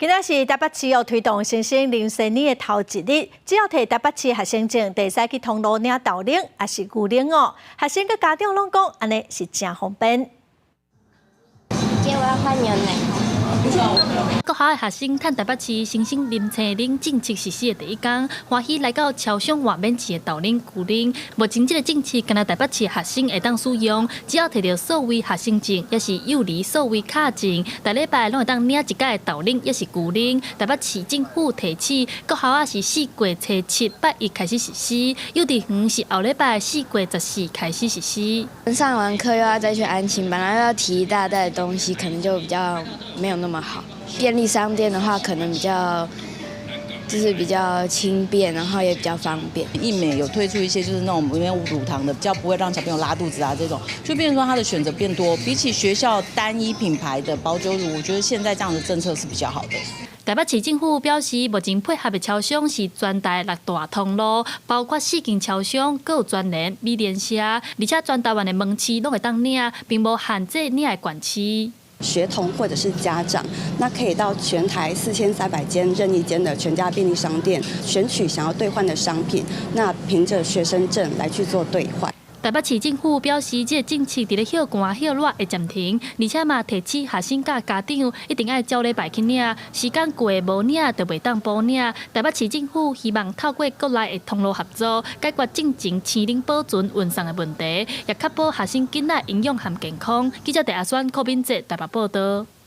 今仔是台北市欲推動新生啉鮮奶的頭一日，只要提台北市學生證，就會使去通路領豆奶，抑是牛奶哦。學生佮家長攏講，按呢是誠方便。姐，我要換牛奶。國校的學生趁台北市新生啉鮮奶政策實施的第一工，歡喜來到超商換免錢的豆奶、牛奶。目前這个政策，干焦台北市學生會當使用，只要提著數位學生證，抑是幼兒數位卡證，逐禮拜攏會當領一改的豆奶，抑是牛奶。台北市政府提醒，國校仔是4月初7拜一開始實施，幼稚園是後禮拜4月14開始實施。上完課又要再去安親班，然後又要提一大袋的東西，可能就比較沒有那麼好。便利商店的話，可能比較就是比較輕便，然後也比較方便。義美有推出一些就是那種沒有乳糖的，比較不會讓小朋友拉肚子啊，這種就變成說它的選擇變多。比起學校單一品牌的保久乳，我覺得現在這樣的政策是比較好的。台北市政府表示，目前配合的超商是全台六大通路，包括四間超商，閣有全聯、美廉社，而且全台灣的門市攏會當領，並無限制領的縣市。學童或者是家長，那可以到全台4300間任意間的全家便利商店，選取想要兌換的商品，那憑着學生證來去做兌換。台北市政府表示，這个政策佇咧歇寒歇熱會暫停，而且嘛提醒學生佮家長一定愛照禮拜去領，時間過無領就袂當補領。台北市政府希望透過國內的通路合作，解決進前鮮奶保存運送的問題，也確保學生囡仔營養和健康。記者鄭阿選、柯敏哲台北報道。